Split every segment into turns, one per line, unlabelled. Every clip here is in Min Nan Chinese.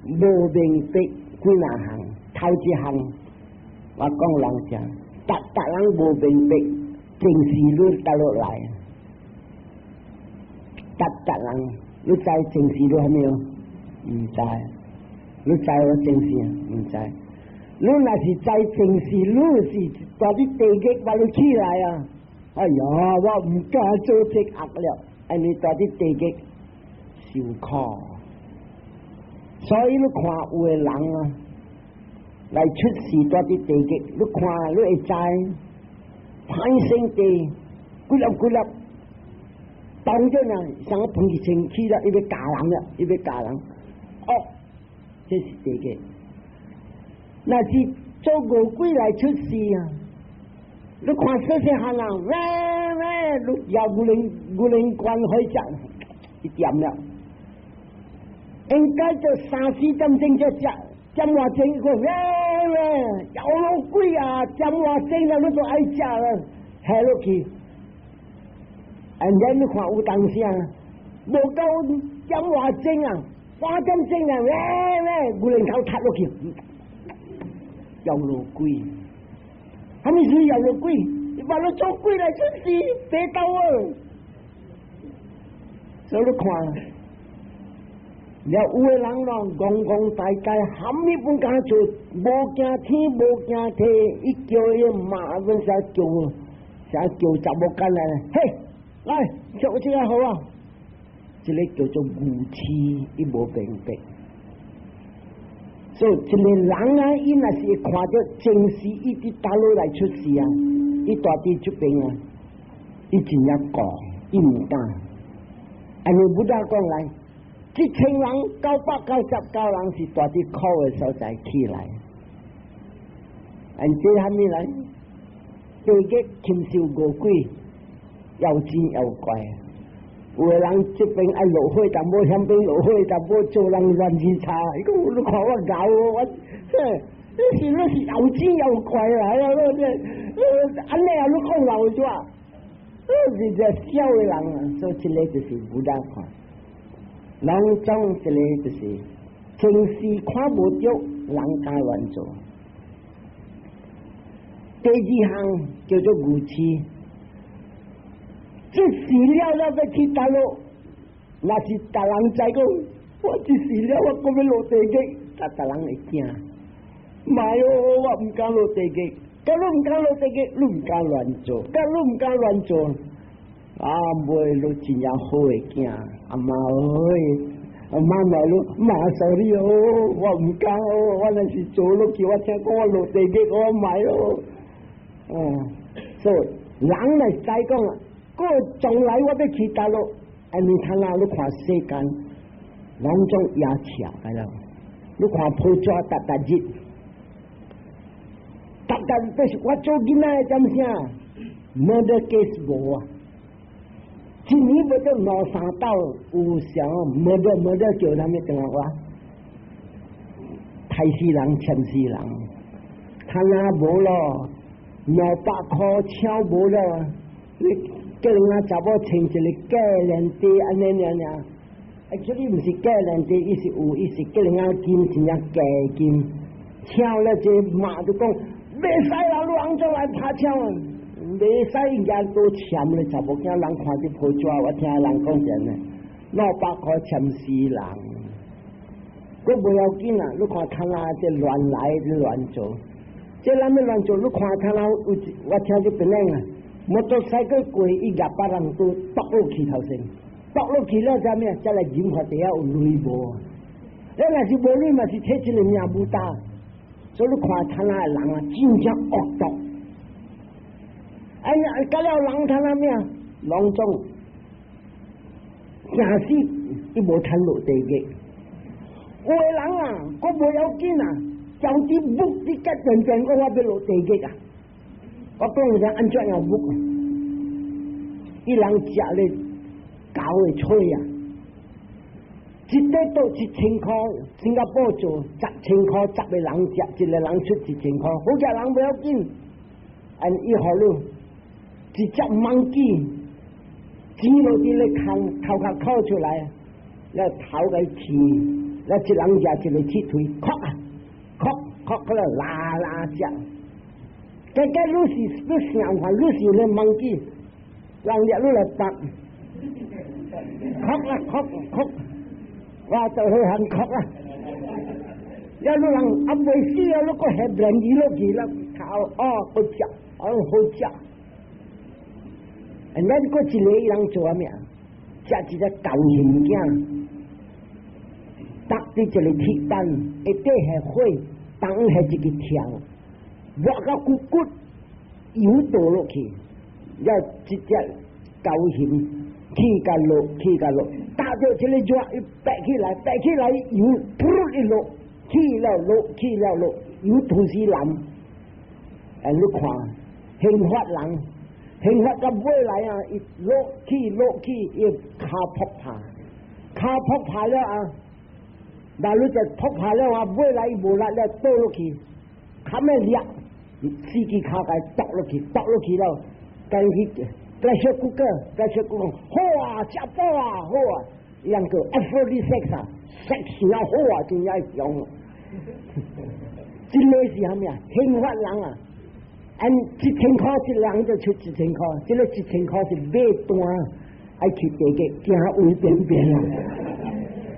無明白幾若項，頭一項我講人講，逐逐人無明白，前世你佗落來，逐逐人你知前世你蝦米無？毋知，你知無前世？毋知。你若是知前世，你是蹛佇地獄把你起來啊！哎呀，我毋敢做這惡了，按呢蹛佇地獄受苦。所以你看有的人啊，來出世蹛佇地獄，你看你會知，歹性地幾粒幾粒，當咗呢，像個噴氣清氣了，伊欲咬人了，伊欲咬人，哦，這是地獄。若是做餓鬼來出世啊，你看細細漢人，喂喂，你搖牛奶罐可以食，伊掂了。應該就三四點鐘就食，點外鐘個喂喂，搖落鬼啊！點外鐘了，你都愛食了，下落去。And then 你看有當時啊，無夠點外鐘啊，8點鐘啊，喂喂，牛奶頭塌落去，搖落鬼。啥物事搖落鬼？你把你做鬼來出世，別鬥啊！所以你看。了有的人咯，戇戇呆呆，蝦米攏敢做，無驚天，無驚地，伊叫伊媽，阮啥叫，啥叫查某囝來，嘿，來，做這個好啊！這个叫做愚癡，伊無明白。所以一个人啊，伊若是看著前世伊佇佗落來出世啊，伊蹛佇這邊啊，伊真正顧，伊毋敢。按呢 Buddha 講來，1000人999人是蹛佇苦的所在起來，按這蝦米來？地獄禽獸餓鬼，妖精妖怪。有的人這邊愛落火，淡薄遐邊落火，淡薄做人亂七差。伊講你看我𠢕我，你是妖精妖怪來啊！你這，按呢啊，你講老話，你是這痟的人啊！所以這個就是 Buddha 看。攏總這個就是前世看無著，人敢亂做。第二項叫做愚癡，這死了了欲去佗落，若是逐人知講，我這死了我閣欲落地獄，逐逐人會驚。莫哦，我毋敢落地獄，假你毋敢落地獄，你毋敢亂做，假你毋敢亂做。啊，袂你真正好的囝，阿媽哎，阿媽來咯，媽 sorry 哦，我毋敢哦，我若是做落去，我聽講我落地獄，我莫哦。所以人來知講啊，過將來我欲去佗落，按呢睇哪你看世間，攏總也邪個了。你看報紙逐逐日，逐逐都是我做囡仔的點啥，murder case 無啊。一年無得兩三道有啥 murder murder 叫啥物電話？刣死人、攕死人，趁仔無咯，200箍搶無了，你叫人家查某穿一个假鏈帶按呢爾爾，actually 毋是假鏈帶，伊是有，伊是叫人家金真正假金，搶了這媽就講，袂使啦，你按怎來拍搶啊？袂使人家都攕咧，查某囝人看佇報紙，我聽人講真呢，200箍攕死人，閣無要緊啊！你看趁仔這亂來亂做，這咱欲亂做，你看趁仔有一，我聽這邊啊，摩托車過伊夾別人都篤落去頭先，篤落去了才咩？才來檢看底下有鐳無？你若是無鐳嘛，是提一个命無大，所以你看趁仔的人啊，真正惡毒。哎呀，甲了人趁仔咩？攏總驚死，伊無趁落地獄。有的人啊，閣無要緊啊，將啲木啲吉電電，講我欲落地獄啊！我講一下按怎樣木啊？伊人食咧狗的喙啊，一塊都1000箍，新加坡做10千箍，10個人食，一個人出1000箍，好食人不要緊，按伊予你一隻 monkey，錢落佇咧空頭殼扣出來，了頭共伊剃，那一人舉一個鐵錘，敲啊，敲敲過來拉拉食。結果你是你想看，你是咧 monkey，人掠你來拔，敲啦敲敲，哇就去行敲啦。一路人啊未死啊，你閣下連魚落去啦，頭哦好食，哦好食。咱閣一个人做啥物啊？食一隻狗熊囝，搭佇一個鐵板，下底係火，當係一個跳，挖到骨骨油倒落去，了這隻狗熊起甲落，起甲落，打著這個熱，伊白起來，白起來油噗一落，起了落，起了落，油同時淋。哎，你看，刑罰人。刑罰到尾來啊，伊落去落去，伊跤撲拍，跤撲拍了啊，那你就撲拍了啊，尾來伊無力了，倒落去，較咩力，四支跤共剁落去，剁落去了，趕去 pressure cooker，pressure cooker，好啊，食飽啊，好啊，伊人叫 aphrodisiac 啊，sex 啊好啊，真愛用。這個是啥物啊？刑罰人啊！按一千箍一人就出一千箍，這個一千箍是買單，愛去地獄驚位邊邊啊！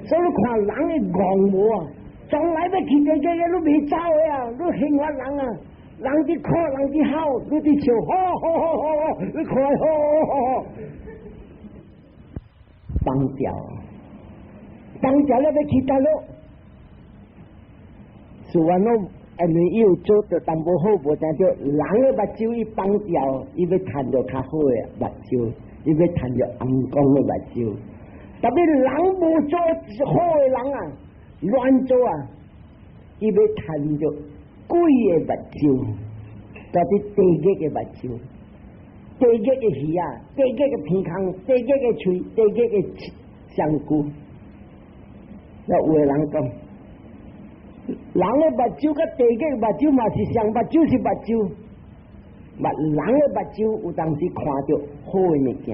所以你看人的戇無啊，從來欲去地獄的，你袂走的啊！你刑罰人啊，人佇哭，人佇哭，你佇笑，好好好好好，你看好好好，放掉，放掉了欲去佗落，是完了。因為伊有做著淡薄好，無定著人的目睭伊放掉，伊欲趁著較好的目睭，伊欲趁著紅光的目睭。特別人無做好的人啊，亂做啊，伊欲趁著鬼的目睭，特別地獄的目睭，地獄的耳啊，地獄的鼻孔，地獄的喙，地獄的身軀。那有的人講，人的目睭佮地獄目睭嘛是相目睭是目睭，目人的目睭有當時看著好的物件，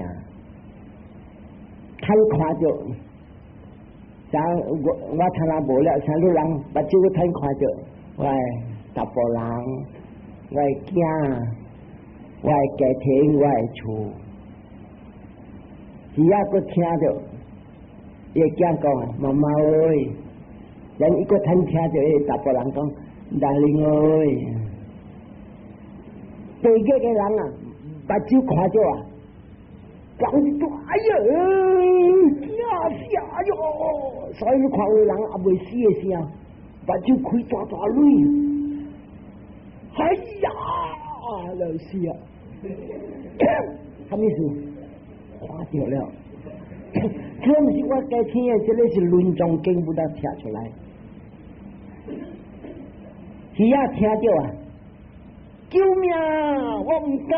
趁看著，像我我聽下無了，像你人目睭趁看著，我的查埔人，我的囝，我的家庭，我的厝，只要閣聽著，伊的囝講媽媽喂。人一個聽聽著，伊查埔人講，darling 喂，地獄的人啊，目睭看著啊，講就哎呀，驚死哎喲！所以你看有人猶未死的時候，目睭開大大淚，哎呀，就死啊！啥物事？看著了，這毋是我家聽的，這個是論藏經本來寫出來。魚仔聽著啊，救命！我毋敢。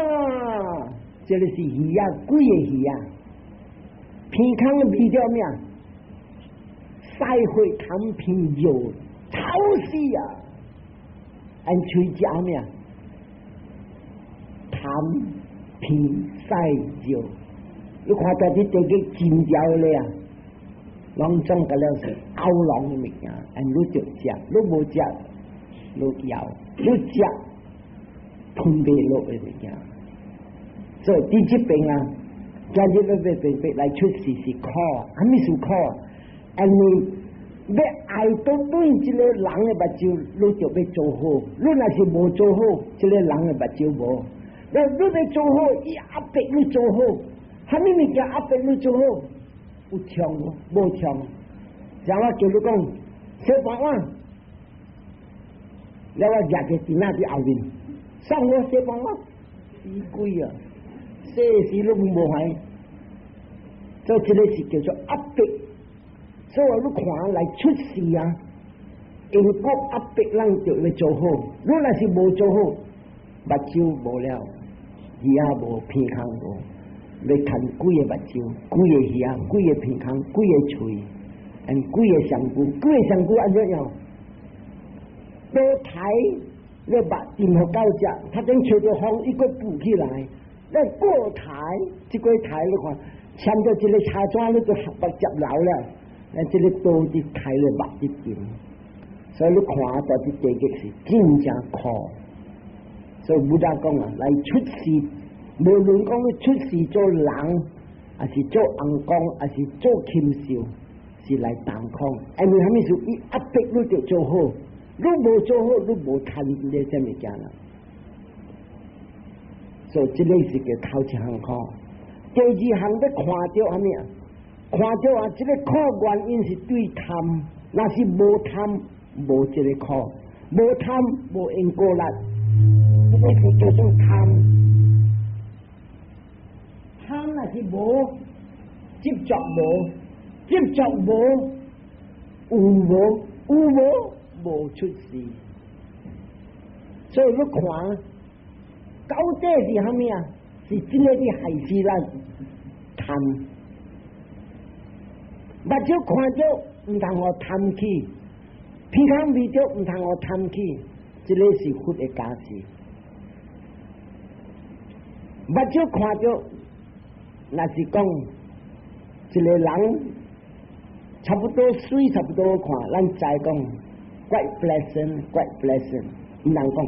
這個是魚仔，鬼的魚仔，鼻孔味著咩？屎血痰鼻尿，臭死啊！按喙食咩？痰鼻屎尿，你看到佇地獄真條咧啊！攏總個了是喉嚨的物件，按你著食，你無食，你枵，你食吞袂落的物件。所以佇這邊啊，今日欲欲欲欲來出世是苦，啥物是苦？因為欲愛到對這個人的目睭，你就欲做好；你若是無做好，這個人的目睭無。你你欲做好，伊壓迫你做好，啥物物件壓迫你做好？有創無？無創。像我叫你講，洗飯碗，了我舉個電仔佇後面，送我洗飯碗，死鬼啊！洗時攏無還，所以這個是叫做壓迫。所以你看來出世啊，因果壓迫咱就欲做好，你若是無做好，目睭無了，耳仔無，鼻孔無，欲趁鬼的目睭，鬼的耳仔，鬼的鼻孔，鬼的喙，and 鬼的身軀，鬼的身軀按怎樣？倒台你目任予狗食，他等吹著風，伊閣浮起來。你過台，這個台你看，牽著一個車紙，你就目接流了。咱這个刀佇開咧目佇邊，所以你看到佇地獄是真正苦。所以 Buddha 講啊，來出世，無論講你出世做人，還是做尪公，還是做禽獸，是來同苦。因為啥物事？伊壓迫你著做好，你無做好，你無趁你這物件啦。所以這个是叫頭一項苦。第二項欲看著啥物啊？看著啊，這个苦原因是對貪，若是無貪，無這个苦，無貪無因果力，這个是叫做貪。貪若是無執著無，執著無有無有無無出世。所以你看，到底是啥物啊？是這个佇害死咱貪。目睭看著毋通予貪起，鼻孔聞著毋通予貪起，這个是佛的教示。目睭看著，若是講一个人差不多水差不多看，咱知講 quite pleasant，quite pleasant，毋通講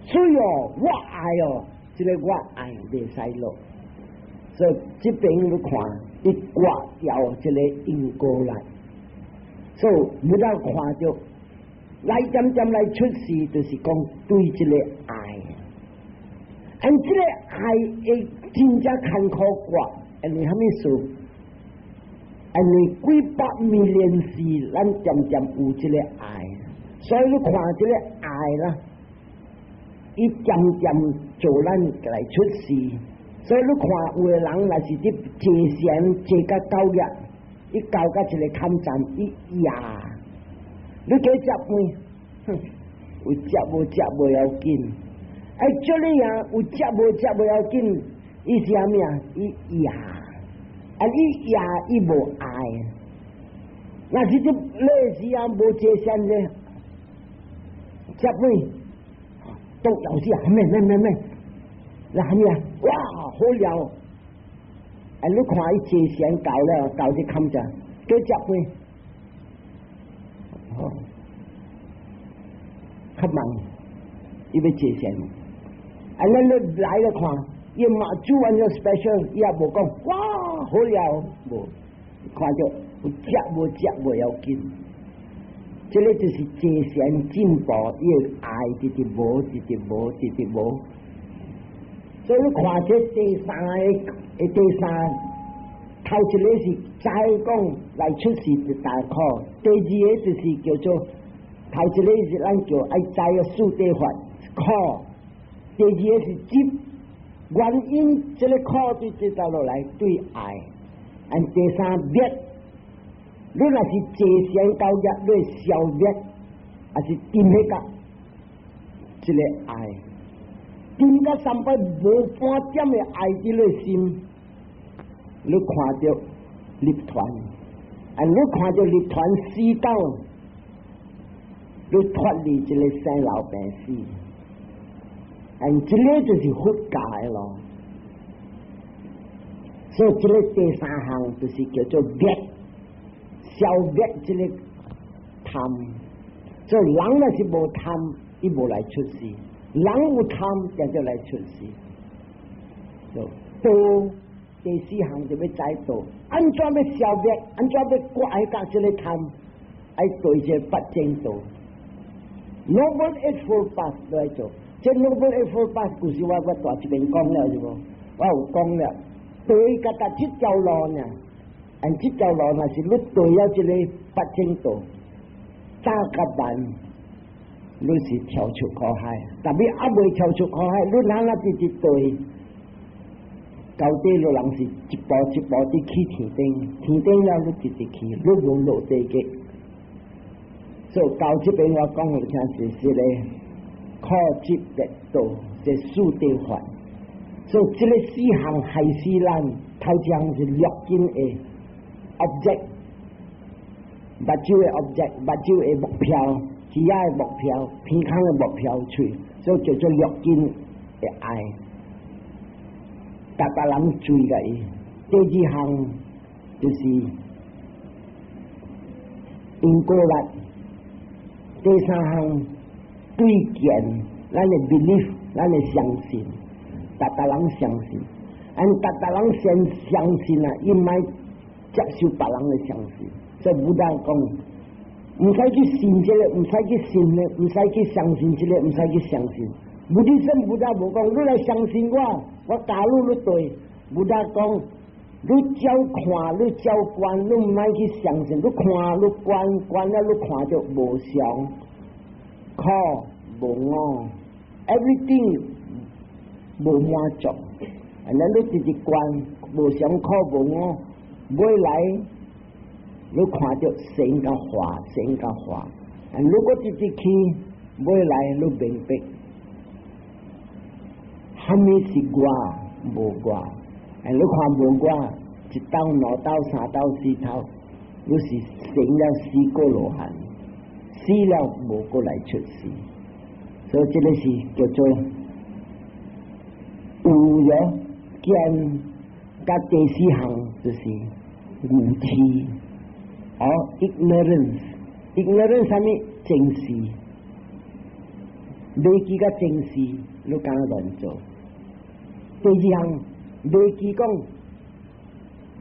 水哦，我愛哦，這个我愛袂使落。所以這邊你看，伊割掉這个因果力，所以 Buddha 看著來漸漸來出世，就是講對這个愛，按這个愛會真正艱苦割，因為啥物事？因為幾百 million 世，咱漸漸有這个愛，所以你看這个愛啦，伊漸漸做咱來出世。所以你看有的人若是佇坐禪坐甲九日，伊到甲一个坎站，伊掖，你加食飯，哼，有食無食無要緊。哎，這裡啊，有食無食無要緊，伊是啥物啊？伊掖，啊，伊掖伊無愛。若是佇累時啊，無坐禪咧，食飯，都老是啊，咩咩咩咩，那啥物啊？哇，好料！啊，你看伊坐禪到了，到這坎站，加食飯，哦，較慢，伊欲坐禪。啊，咱你來了看，伊嘛煮完咗 special，伊也無講，哇，好料，無，看著有食無食無要緊。這个就是坐禪進步，伊的愛直直無，直直無，直直無。所以你看這第三个，第三頭一个是知講來出世是大苦，第二个就是叫做頭一个是咱叫愛知个四諦法苦，第二个是執原因，這个苦對這道落來對愛，按第三滅，你若是坐禪到業，你會消滅，還是定彼個這个愛？定甲三擺無半點的愛佇你心，你看著涅槃，啊！你看著涅槃死到，你脫離這個生老病死，啊！這个就是佛教的咯。所以這个第三項就是叫做滅，消滅這个貪。所以人若是無貪，伊無來出世；人有貪，就就來出世。就道第四項就欲知道，按怎欲消滅？按怎欲割彼個這个貪？愛對這八正道。Noble Eightfold Path 都來做，這 Noble Eightfold Path 故事我大這邊講了是無？我有講了，對佮達這條路呢，按這條路若是你對了這個八正道，早佮晚，你是跳出苦海。但你猶未跳出苦海，你哪哪直直對，到底你人是一步一步佇去天頂，天頂了你直直去，你無落地獄。所以到這邊我講予你聽是是咧，苦集滅道，這四諦法。所以這个四項害死咱，頭一項是六根的 object，目睭的 object，目睭的目標，耳仔的目標，鼻孔的目標，喙，所以叫做六根的愛，逐逐人追共伊。第二項就是因果力。第三項對見，咱的 belief，咱的相信，逐逐人相信，按逐逐人先相信啊，伊莫接受別人的相信。所以 Buddha 講，毋使去信這個，毋使去信咧，毋使去相信這個，毋使去相信。Buddhism Buddha 無講，你來相信我，我教你你對。Buddha 講，你照看，你照觀，你毋愛去相信，你看，你觀，觀了你看著無常、苦、無我，everything 無滿足。啊，咱你直直觀無常、苦、無我，未來你看著生佮化，生佮化。啊，如果直直去，未來你明白，啥物是我，無我。哎，你看無我，一道、兩道、三道、四道，你是成了四果羅漢，死了無閣來出世，所以這個是叫做有咗見，佮第四項就是無知，哦，ignorance，ignorance 啥物？正視，袂記佮正視，你敢亂做。第二項，袂記講，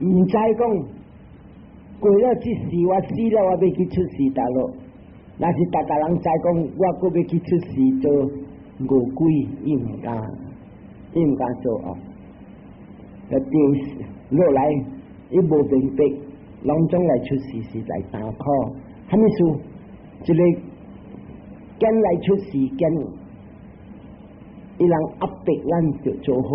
毋知講，過了這世我死了，我欲去出世佗落。若是逐逐人知講，我閣欲去出世做餓鬼，伊毋敢，伊毋敢做哦。啊，第落來，伊無明白，攏總來出世是來擔苦。啥物事？這個見來出世見，伊人壓迫咱就做好。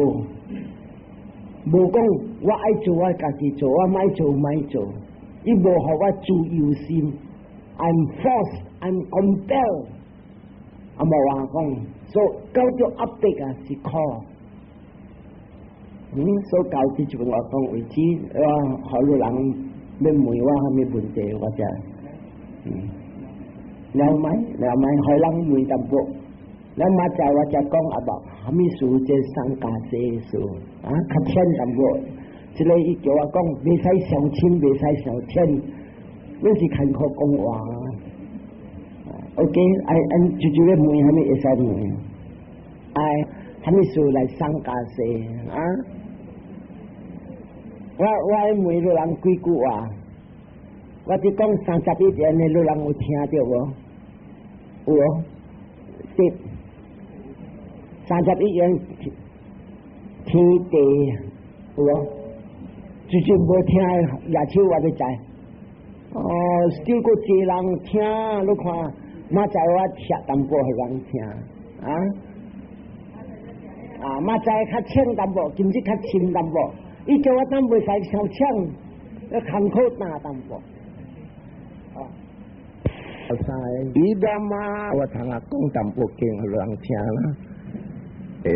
無講我愛做我家己做，我莫做莫做。伊無予我自由心，I'm forced, I'm compelled。啊，無話講，所以叫做壓迫啊是苦。所以到這陣我講為止，我好多人欲問我啥物問題，我才了沒了沒，予人問淡薄。咱明仔載我才講啊無，啥物事這三加四事啊，較淺淡薄。這個伊叫我講，袂使傷深，袂使傷淺，你是艱苦講話。OK，愛按就就咧問啥物會使問？愛啥物事來三加四啊？我愛問你人幾句話，我只講31願的，你人有聽著無？有無？對，31願天地有無？就是無聽的舉手我欲知。哦，小閣濟人聽，你看，明仔載我聽淡薄予人聽，啊？啊，明仔載較淺淡薄，今日較深淡薄。伊叫我等袂使傷淺，要艱苦擔淡薄。哦，
伊阿媽我通啊講淡薄經予人聽啦。欸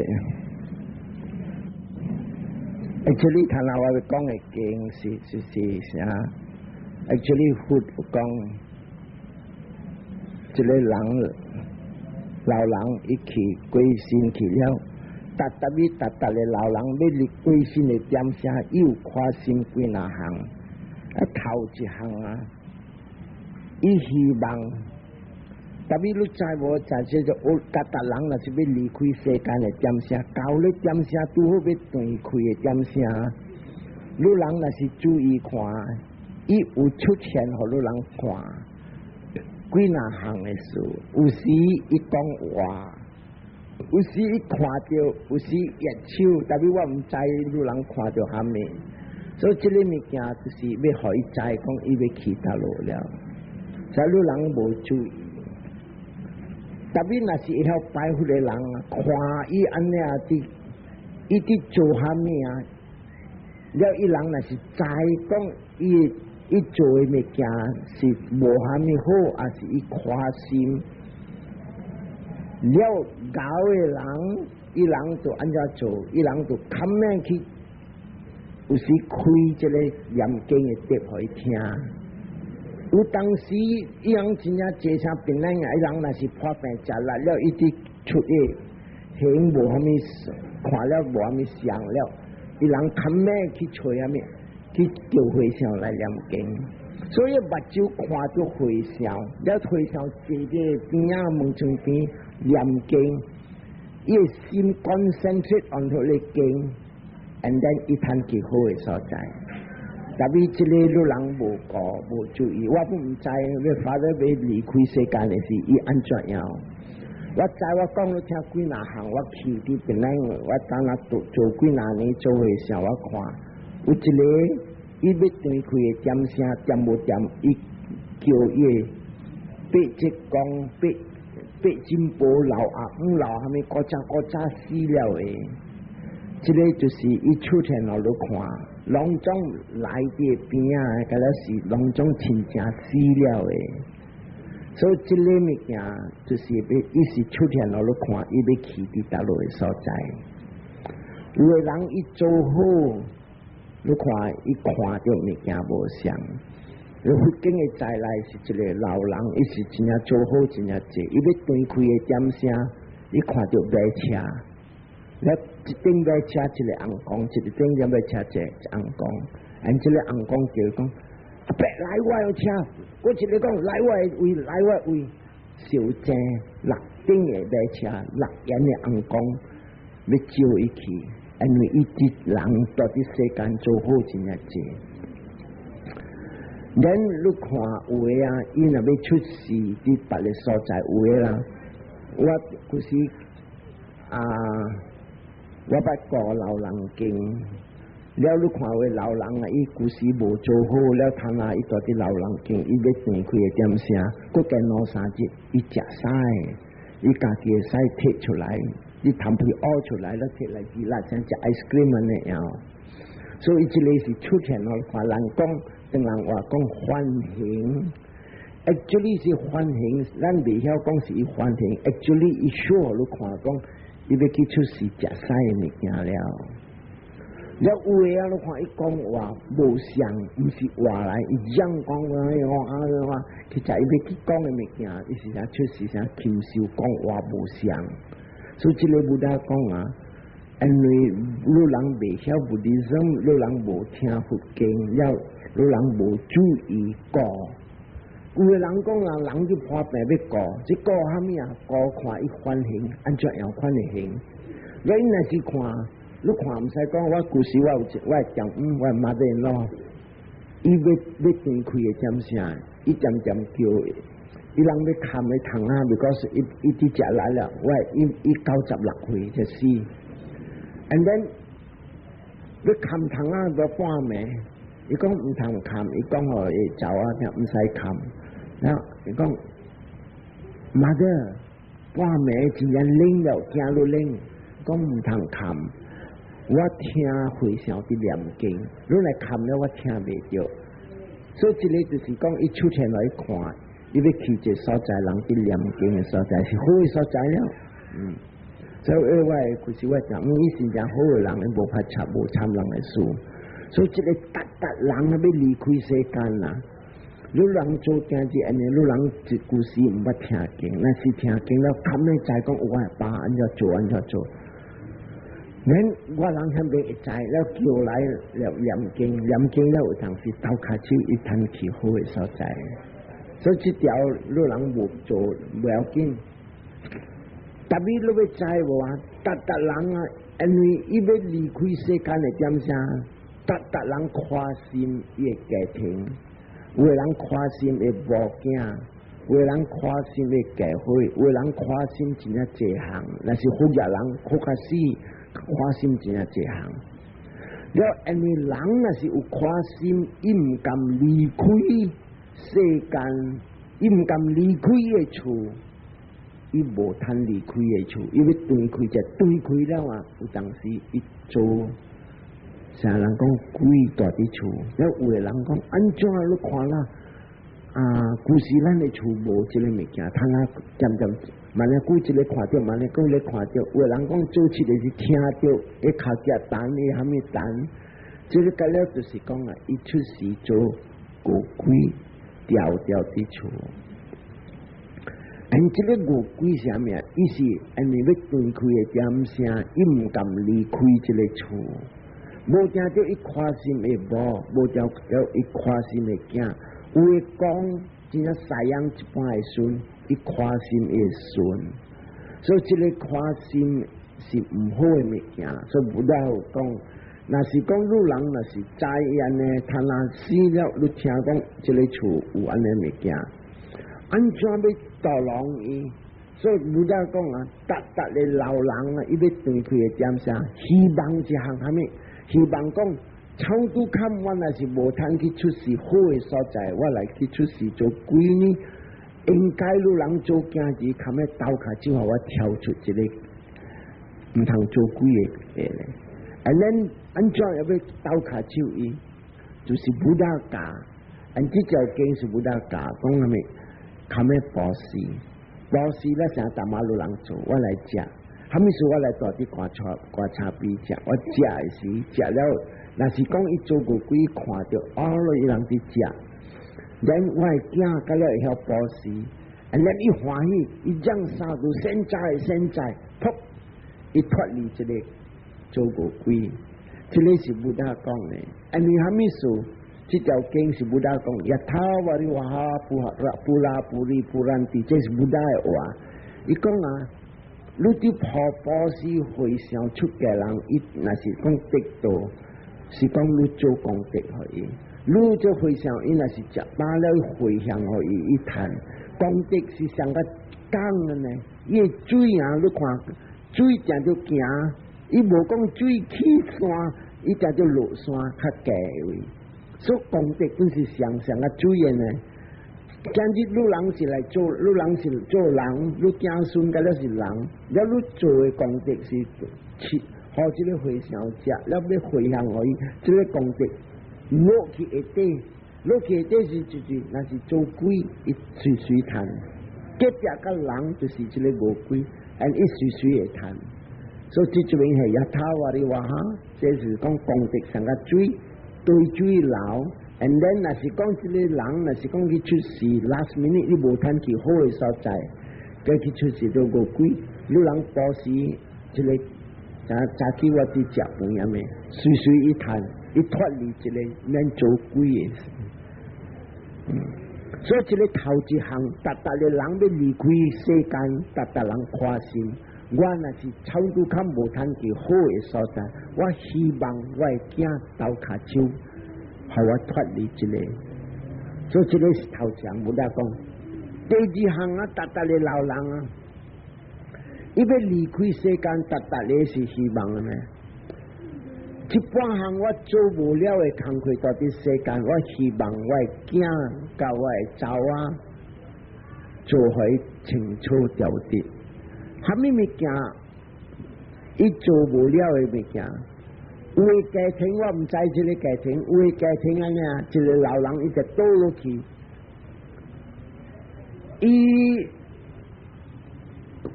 ，actually 頭先我講的經是啥？actually 佛講，這個人老人伊去過身去了。逐逐日逐逐個老人欲離過身的點聲，伊有看心幾若項，啊頭一項啊，伊希望，特別你知無？在這個有逐逐人若是欲離開世間的點聲，到咧點聲拄好欲斷氣的點聲，你人若是注意看，伊有出現予你人看，幾若項的事，有時伊講話。有時伊看著，有時握手，特別我毋知你人看著啥物，所以這个物件就是欲予伊知講伊欲去佗落了，所以你人無注意。特別若是會曉拜佛的人，看伊按呢啊佇，伊佇做啥物啊？了伊人若是知講伊伊做的物件是無啥物好，抑是伊寬心。了𠢕的人，伊人就按怎做？伊人就較免去，有時開這個念經的碟予伊聽。有當時伊人真正坐啥病人啊，伊人若是破病食力了，伊佇出去形無啥物，看了無啥物相了，伊人較免去揣啥物，去叫和尚來念經。所以目睭看著和尚，了和尚坐佇邊仔門窗邊念經，伊的心 concentrate on 彼個經，and then 伊通去好的所在。特別這個你人無顧無注意，我都毋知欲發咧欲離開世間的時，伊按怎樣？我知我講你聽幾若項，我去佇邊仔，我當下做做幾若年做和尚，我看有一個伊欲斷氣的點聲點無點，伊叫伊的伯叔公伯伯金婆老阿姆老蝦米古早古早死了的，這個就是伊出現予你看，攏總來佇邊仔，敢若是攏總親情死了的。所以這個物件就是欲，伊是出現予你看，伊欲去佇佗落的所在。有的人伊做好，你看伊看著物件無相。你佛經的再來是一個老人，伊是真正做好，真正濟，伊欲斷氣的點聲，伊看著馬車，了一頂馬車一個尪公，一個頂馬車一個尪公，按這個尪公叫講：阿伯來我的車，閣一個講來我的位，來我的位，相爭六頂的馬車，六緣的尪公欲招伊去，因為伊一人蹛佇世間做好真正濟。咱你看有的啊，伊若欲出世佇別个所在有的啦，我舊時啊，我捌顧老人間，了你看有的老人啊，伊舊時無做好，了通啊，伊蹛佇老人間，伊欲斷氣的點聲，閣加兩三日，伊食屎，伊家己的屎摕出來，伊頭皮挖出來，了摕來食啦，像食 ice cream 按呢樣。所以這個是出現予看人講。唐人話講梵行，actually 是梵行，咱袂曉講是伊梵行，actually 伊 show 予你看講，伊欲去出世食屎的物件了。了有的啊，你看伊講話無像，毋是話來，伊講講話話話，其實伊欲去講的物件，伊是啥出世啥禽獸講話無像。所以這个 Buddha 講啊，因為你人袂曉 Buddhism，你人無聽佛經了。你人無注意顧，有的人講啊，人就破病欲顧，這顧蝦米啊？顧看伊梵行，按怎樣款的行？你若是看，你看毋使講，我舊時我有一我丈姆，我媽的咯，伊欲欲斷氣的點聲，伊漸漸叫，伊人欲崁的窗仔，because 伊伊佇食來了，我伊伊96歲就死，and then 欲崁窗仔欲半暝。伊講毋通崁，伊講予伊查某仔聽毋使崁。然後伊講，mother 半暝真正冷了，驚愈冷，講毋通崁。我聽和尚佇念經，你來崁了我聽袂著。所以這个就是講，伊出現來看，伊欲去一个所在，人佇念經的所在是好的所在了。所以我其實我講，伊是誠好的人，伊無怕插無參人的事。所以這个逐逐人欲離開世間啦，你人做囝兒按呢，你人一舊時毋捌聽經，若是聽經了，堪會知講我的爸按怎做按怎做。恁我人遐邊會知，了叫來了念經，念經了有當時鬥跤手伊通去好的所在。所以這條你人無做無要緊，特別你欲知無啊？逐逐人啊，因為伊欲離開世間的點聲，逐逐人關心伊的家庭，有的人關心伊某囝，有的人關心伊家伙，有的人關心真正濟項，若是副業人較較死，關心真正濟項。了，因為人若是有關心，伊毋甘離開世間，伊毋甘離開伊的厝，伊無通離開伊的厝，伊欲斷氣就斷氣了啊！有當時伊做，啥人講鬼蹛佇厝，了有的人講按怎你看啦？啊，舊時咱的厝無這个物件，通啊漸漸，萬一久一个看著，萬一久咧看著，有的人講做七个是聽著，會跤腳彈，會蝦米彈？這个結了就是講啊，伊出世做餓鬼，牢牢佇厝。因這个餓鬼是啥物啊？伊是因為欲斷氣的點聲，伊毋甘離開這个厝。無聽著伊關心的某，無聽著伊關心的囝，有的講真正西洋一般的孫，伊寬心會順，所以這個寬心是毋好的物件。所以佛有講，若是講汝人若是知按呢，他若死了，你聽講這个厝有按呢物件，按怎欲渡龍伊？所以佛講啊，逐逐个老人啊，伊欲斷氣的點啥？希望一項啥物？希望講，差拄坎我若是無通去出世好的所在，我來去出世做鬼呢？應該汝人做囝兒，較欲鬥跤手，予我跳出這个毋通做鬼的咧。啊，咱按怎欲鬥跤手伊？就是佛教，按這條經是佛教講啥物？較欲布施，布施咧成大馬路人做，我來食。啥物事我來蹛佇棺車棺車邊食，我食的時食了，若是講伊做餓鬼看著，哦，伊人佇食。咱我的囝甲了會曉布施，啊，咱伊歡喜，伊將三度現在現在，噗，伊脫離這個做餓鬼，這個是佛講的。啊，你啥物事？這條經是佛講，ยะถาวาริวะหา ปูรา ปูริ ปูรันติ，這是佛的話。伊講啊，你佇破布施回向出家人，伊若是講得道，是講你做功德予伊。你做回向，伊若是食飽了回向予伊，伊趁功德是上較講的呢。伊的水啊，你看水定著行，伊無講水起山，伊定著落山較低位。所以功德本是上上較水的呢。今日汝人是來做，汝人是做人，汝子孫甲了是人，了汝做的功德是去，予這个和尚食，了欲回向予伊，這个功德落去下底，落去下底是就是，若是做鬼，伊隨隨趁。隔壁個人就是這个餓鬼，and 伊隨隨會趁。所以這這邊係ยะถาวาริวะหา，這是講功德上較水對水流。And then 若是講這个人，若是講去出世，last minute 你無通去好的所在，佮去出世做餓鬼，汝人布施這个，早早起我佇食飯遐咩，隨隨伊趁，伊脫離這个免做鬼的事。所以這个頭一項，逐逐个人欲離開世間，逐逐人寬心。我若是差拄較無通去好的所在，我希望我的囝鬥跤手，予我脫離這个，所以這个是頭一項，佛講。第二項啊，逐逐个老人啊，伊欲離開世間，逐逐个是希望的呢。這半項我做無了的工課，蹛佇世間，我希望我的囝佮我的查某做予清楚調節。啥物物件，伊做無了的物件。有的家庭我毋知這个家庭，有的家庭按呢，一个老人伊就倒落去，伊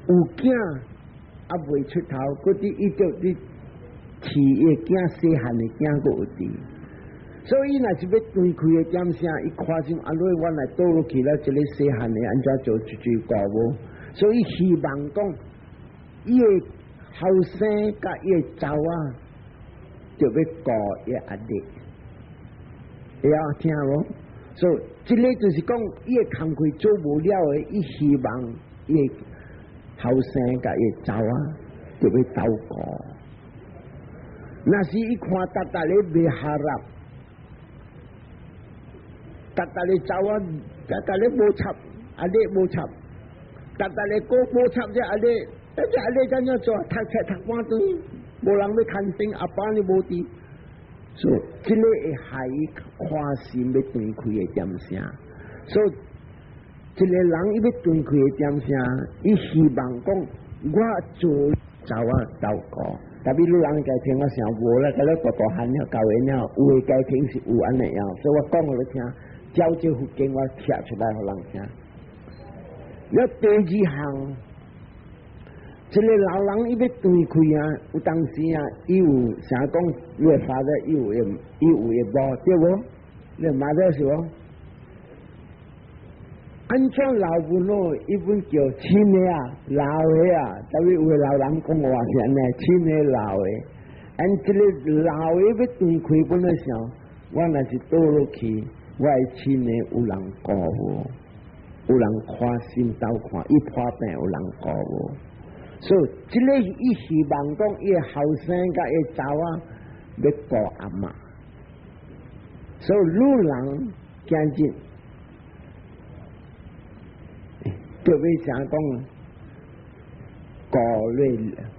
有囝猶未出頭，閣佇伊就佇飼伊的囝，細漢的囝閣有佇，所以伊若是欲斷氣的點聲，伊看心按怎我來倒落去了，這个細漢的按怎做一句歌無？所以希望講，伊的後生佮伊的查某仔，就欲顧伊壓力，會曉聽無？所以這个就是講，伊的工課做無了的，伊希望伊的後生佮伊的查某仔就欲鬥顧。若是伊看逐逐个袂下落，逐逐个查某仔，逐逐个無插，壓力無插，逐逐个閣無插這壓力，這壓力怎樣做？讀冊讀半頓，無人欲牽線，阿爸呢無佇，所以這个會害伊寬心欲斷氣的點聲。所以一个人伊欲斷氣的點聲，伊希望講我做查某仔照顧。特別汝人家庭我想無啦，佮你大大漢了教會了，有的家庭是有按呢樣，所以我講予你聽，照這佛經我寫出來予人聽。了第二項，這个老人伊欲斷氣啊，有當時啊，伊有啥講，伊會發的，伊有的無對無？你媽的是無？按怎老母咯？伊本叫親的啊，老的啊，特別有的老人講話是按呢，親的老的。按這个老的欲斷氣本來想，我若是倒落去，我的親的有人顧無？有人看心鬥看，伊破病有人顧無？所以這个伊希望講，伊後生佮伊查某欲顧阿嬤。所以女人今日特別想講顧你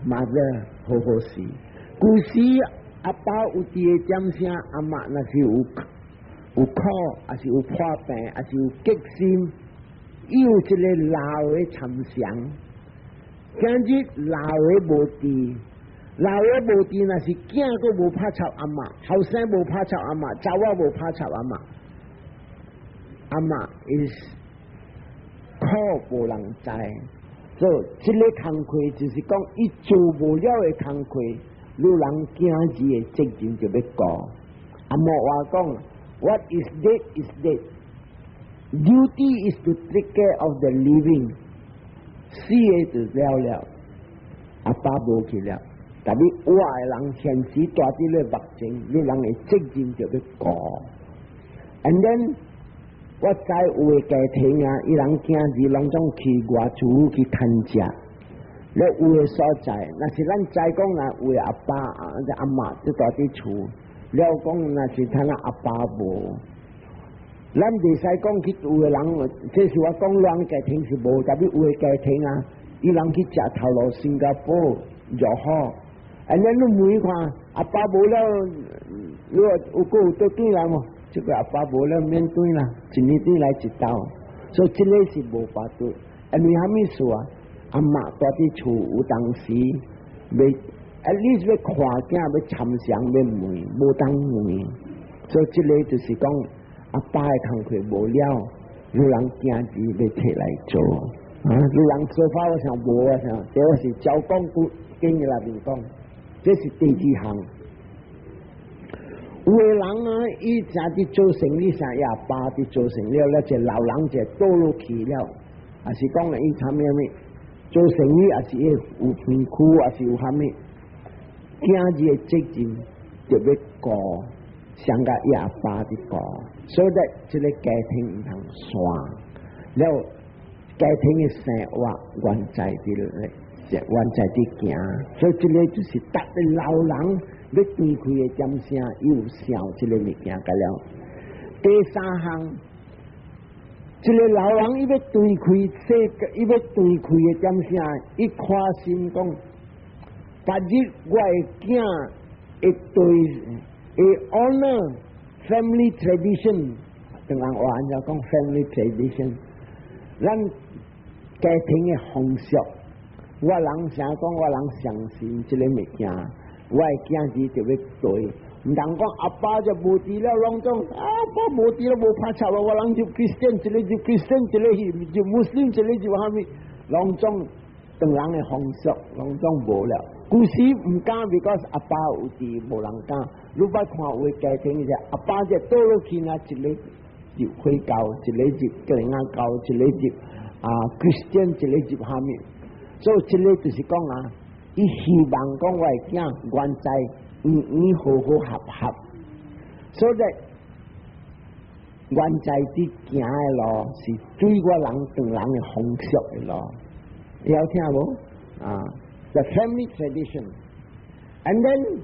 mother 好好勢。舊時阿爸有佇個點聲，阿嬤若是有苦，抑是有破病，抑是有激心，伊有一个老的參詳。今日老的無佇，老的無佇，若是囝閣無拍插阿嬤，後生無拍插阿嬤，查某無拍插阿嬤，阿嬤 is 苦無人知，所以這个工課就是講，伊做無了的工課，女人囝兒的責任就欲顧。阿嬤話講，What is dead is dead. Duty is to take care of the living. 死的就了了，阿爸無去了，但是活的人現時蹛佇咧目前，女人的責任就欲顧。And then 我知有的家庭啊，伊人囝兒攏總去外厝去趁食，咧有的所在，若是咱知講若有的阿爸啊、阿嬤就蹛佇厝，了講若是他那阿爸無，咱袂使講去有的人，這是我講兩家庭是無，但是有的家庭啊，伊人去食頭路新加坡就好，按呢你問看，阿爸無了，你有閣有倒轉來無？這個阿爸無了免轉啦，一年轉來一道，所以這个是無法度。因為啥物事啊？阿嬤蹛佇厝有當時欲，at least 欲看囝，欲參詳，欲問，無當問，所以這个就是講阿爸的工課無了，女人囝兒欲提來做。啊，女人做法我想無啊，想這我是照講古經內面講，這是第二項。有的人啊，伊誠佇做生意啥，伊阿爸佇做生意了，一個老人就倒落去了，抑是講伊啥物啥物做生意，抑是伊有園區，抑是有啥物，囝兒的責任就欲顧，像共伊阿爸佇顧，所以這个家庭毋通散了，家庭的生活原在佇咧，原在佇行，所以這个就是逐个老人欲斷氣的點聲，伊有想這个物件個了。第三項，這个老人伊欲斷氣，這伊欲斷氣的點聲，伊看心講，別日我的囝會對會 honor family tradition，唐人話按怎講 family tradition，咱家庭的風俗，我人想講，我人相信這个物件。我的囝兒就欲對，毋通講阿爸就無佇了，攏總阿爸無佇了無拍插啊！我人就 Christian，一個就 Christian，一個是就穆斯林，一個就啥物，攏總唐人的風俗，攏總無了。舊時毋敢，because 阿爸有佇，無人敢。你捌看有的家庭是阿爸就倒落去呢，一個入回教，一個入格林教，一個入啊 Christian，一個入啥物。所以這个就是講啊，伊希望講我的囝原在圓圓和和合合，所以原在佇行的路是對我人唐人的風俗的路，會曉聽無？啊，the family tradition，and then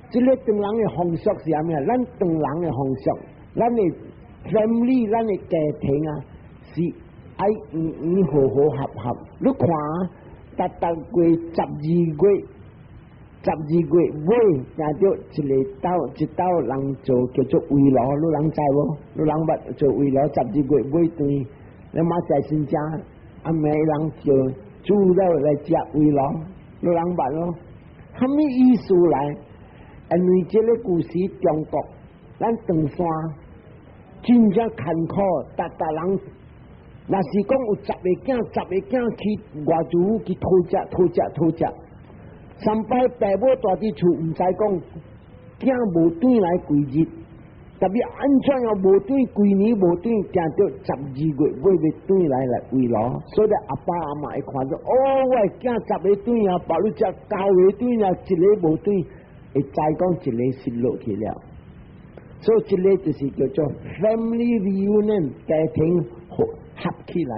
這个唐人的風俗是啥物啊？咱唐人的風俗，咱的 family，咱的家庭啊，是愛圓圓和和合合。你看，逐逐月十二月，十二月尾，定著一个兜一兜人做叫做圍爐，你人知無？你人捌做圍爐？十二月尾頓，你媽在新疆，暗暝人就煮了來食圍爐，你人捌囉？啥物意思來？因為這个故事，中國咱唐山真正艱苦，逐逐人。若是講有十个囝，十个囝去外厝去討食、討食、討食，三擺爸母蹛佇厝，毋知講囝無轉來幾日，特別按怎樣無轉，規年無轉，定著十二月尾欲轉來來圍爐，所以阿爸阿嬤會看著，哦，我的囝十个轉啊，別你食九个轉啊，一个無轉，會知講一个失落去了。
所以這個就是叫做 family reunion，家庭合合起來。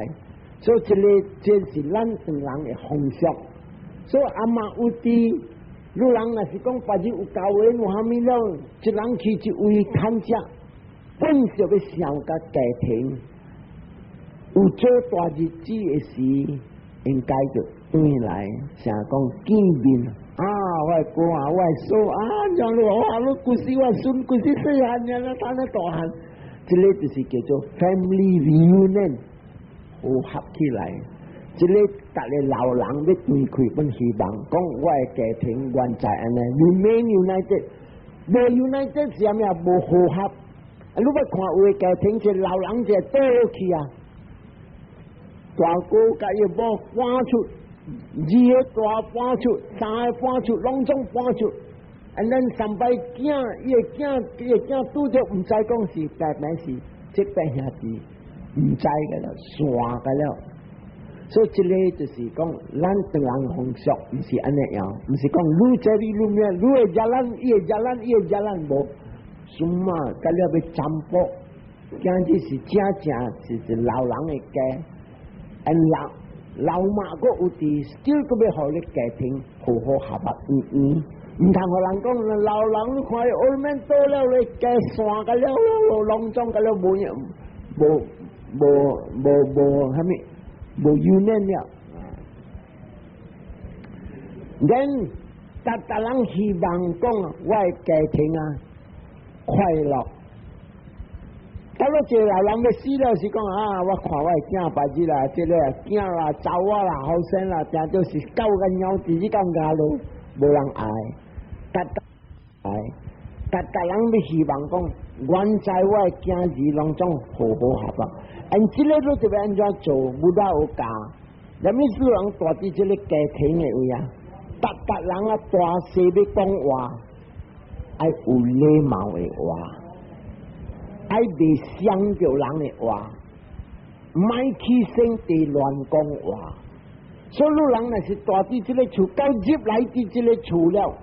所以這個這是咱唐人的風俗。所以阿媽有佇，你人若是講別日有交緣有蝦米了，一人去一位牽食，本就欲想共家庭有做大日子的時，應該就轉來，成講見面啊！我的哥啊，我的嫂啊，像你哇，你舊時我孫舊時細漢爾，咱咧大漢，這個就是叫做 family reunion，和合起來。這個逐个老人欲斷氣阮希望，講我的家庭原在按呢，remain united，無 united 是啥物啊？無和合。啊，你欲看有的家庭是老人就倒落去啊，大哥共伊某趕出，二个大趕出，三个趕出，攏總趕出。啊，咱三擺囝，伊的囝，伊的囝拄著毋知講是大名是這伯兄弟，毋知个了，散个了。所以這个就是講，咱唐人風俗毋是按呢樣，毋是講你這裡你咩，你會 jalan，伊會 jalan，伊會 jalan 無，什麼？甲了欲占卜，今日是正正是老人的家，and 老老媽閣有佇，still 閣欲予你家庭和和合合嗯嗯，毋通予人講老人你看伊 old man 倒了咧，家散甲了了，攏總甲了無無無無無蝦米。無 union 了，then 逐逐人希望講我的家庭啊快樂。到了這個老人欲死了，是講啊，我看我的囝別日啦，這个囝啦、查某啦、後生啦，定都是狗共貓，直直咁咬咯，無人愛。逐逐愛，逐逐人欲希望講，原在我的囝兒攏總和和合合。按這个你就欲按怎做？Buddha 有教，啥物事人蹛佇這个家庭的位啊？逐逐人啊，大細欲講話，愛有禮貌的話，愛袂傷著人的話，莫起性地亂講話。所以你人若是蹛佇這个厝，到入來佇這个厝了，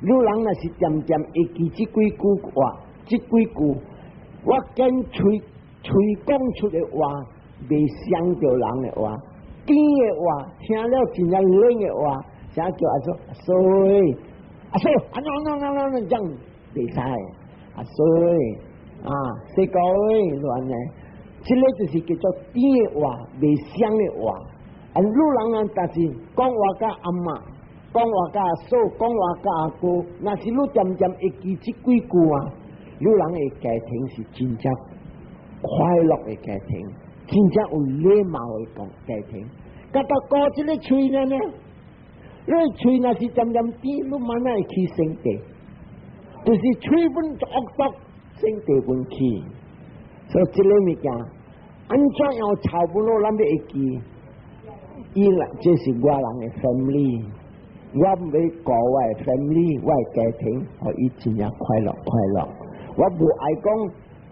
你人若是恬恬會記這幾句話，這幾句我揀喙喙講出的話，袂傷著人的話，甜的話，聽了真正冷的話，啥叫阿嫂？阿嫂，阿嫂，按怎按怎按怎這樣袂使，阿嫂啊，細哥亂呢，這个就是叫做甜的話，袂傷的話。啊，你人啊，但是講話佮阿嬤，講話佮阿嫂，講話佮阿哥，若是你恬恬會記這幾句啊，你人的家庭是真正快樂的家庭，真正有禮貌的講家庭。佮到顧這个喙呢呢，你喙若是恬恬甜，你慢慢會起性地，就是喙本惡毒，性地本起。所以這个物件，按怎樣吵不落，咱欲會記。伊啦，這是我人的 family，我欲顧我的 family，我的家庭，予伊真正快樂快樂。我無愛講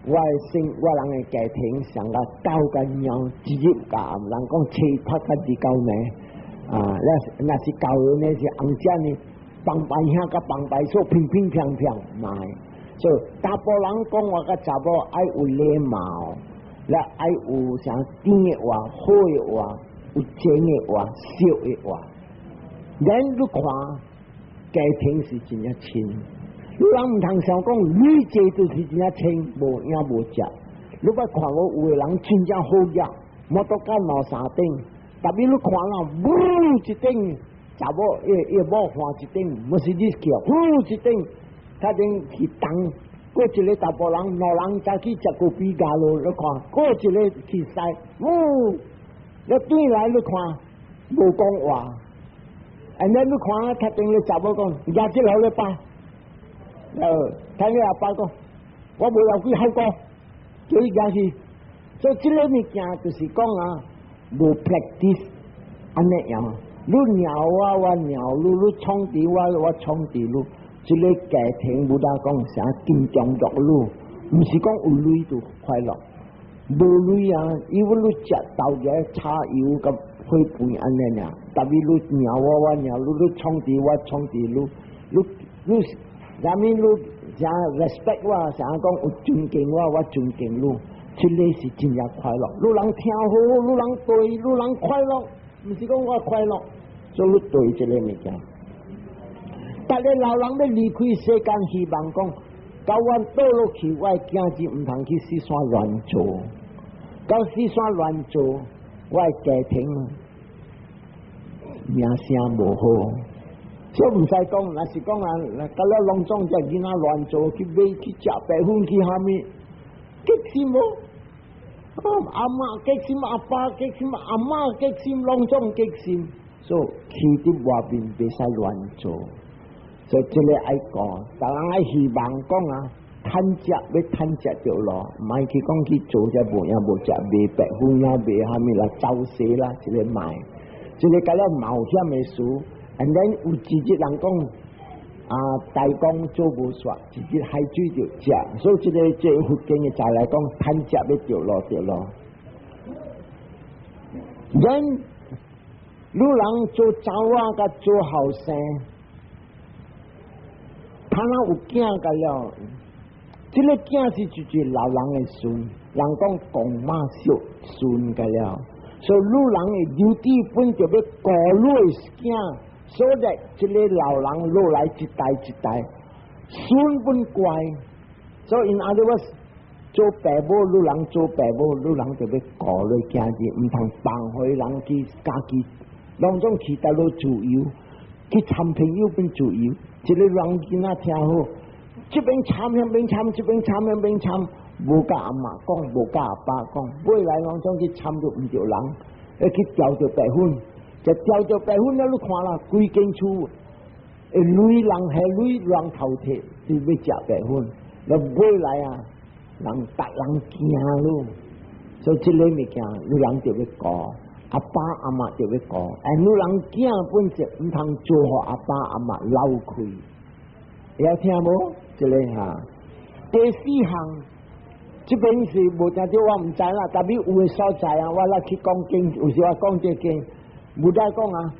我的生，我人的家庭像個狗共貓，一日共暗，人講初拍較二九暝啊，那若是舊的呢是紅姐呢，幫拜兄佮幫拜嫂乒乒乓乓嘛。所以查埔人講話佮查某愛有禮貌，了愛有啥甜的話、好的話。有情的話、惜的話，咱你看家庭是真正親。你人毋通想講女濟就是真正親，無影無跡。你捌看過有的人真正好額，摩托車兩三頂，特別你看啦，呜一頂，查某伊伊某換一頂，毋是你叫，呼一頂，他頂去動，過一个查埔人，兩人早起食咖啡咖咯，你看，過一个去駛，呜。你轉來你看，無講話，and then 你看，他頂咧查某講，舉這個予你爸，聽你阿爸講，我無要幾好講，叫伊舉去。所以這个物件就是講啊，無 practice 按呢樣，你鳥我，我鳥你，你創佇我，我創佇你，這个家庭無得講啥金裝玉女，毋是講有鐳就快樂。無鐳啊，因為你食豆芽炒油佮火飯按呢爾，特別你鳥我，我鳥你，你創佇我，創佇你，你你啥物你誠 respect 我，誠講有尊敬我，我尊敬你，這個是真正快樂。你人聽好，你人對，你人快樂，毋是講我快樂，所以你對這个物件。逐个老人欲離開世間，希望講，到阮倒落去，我的囝兒毋通去四山亂做，到四山亂做，我的家庭名聲無好。所以毋使講，若是講啊，甲了攏總這囡仔亂做，去買去食白粉去蝦米，激心無？阿媽激心，阿爸激心，阿媽激心，攏總激心。所以去佇外面袂使亂做，所以這个愛講，逐人愛希望講啊，趁食欲趁食著咯，毋愛去講去做這無影無食賣白粉啊，賣蝦米啦，走勢啦，這个賣，這个甲了冒險的事。And then 有一日人講啊，大江做無煞，一日海水就食，所以這个這個佛經的在來講，趁食欲著路著路。Then 汝人做查某佮做後生，他若有囝個了，這个囝是就是老人的孫，人講公媽惜孫個了，所以汝人的 duty 本就欲顧汝的囝。所以這个老人落來一代一代，孫本乖，所以 in other words 做爸母，汝人做爸母，汝人就欲顧汝囝兒，毋通放予人去家己，攏總去佗落自由，去參朋友變自由。這个人囡仔聽好，這邊參彼邊參，這邊參彼邊參，無共阿媽講，無共阿爸講，尾來攏總去參著毋著人，會去釣著白粉。就釣著白粉了，你看啦，規間厝會累人係累人頭鐵，就欲食白粉。那尾來啊，人逐人驚咯，所以這个物件，汝人就欲顧，阿爸阿媽就欲顧，哎，汝人囝本就毋通做予阿爸阿媽流氣，會曉聽無？這个哈，第四項，這邊是無聽著，我毋知啦。特別有的所在啊，我來去講經，有時我講這經。Buddha 講啊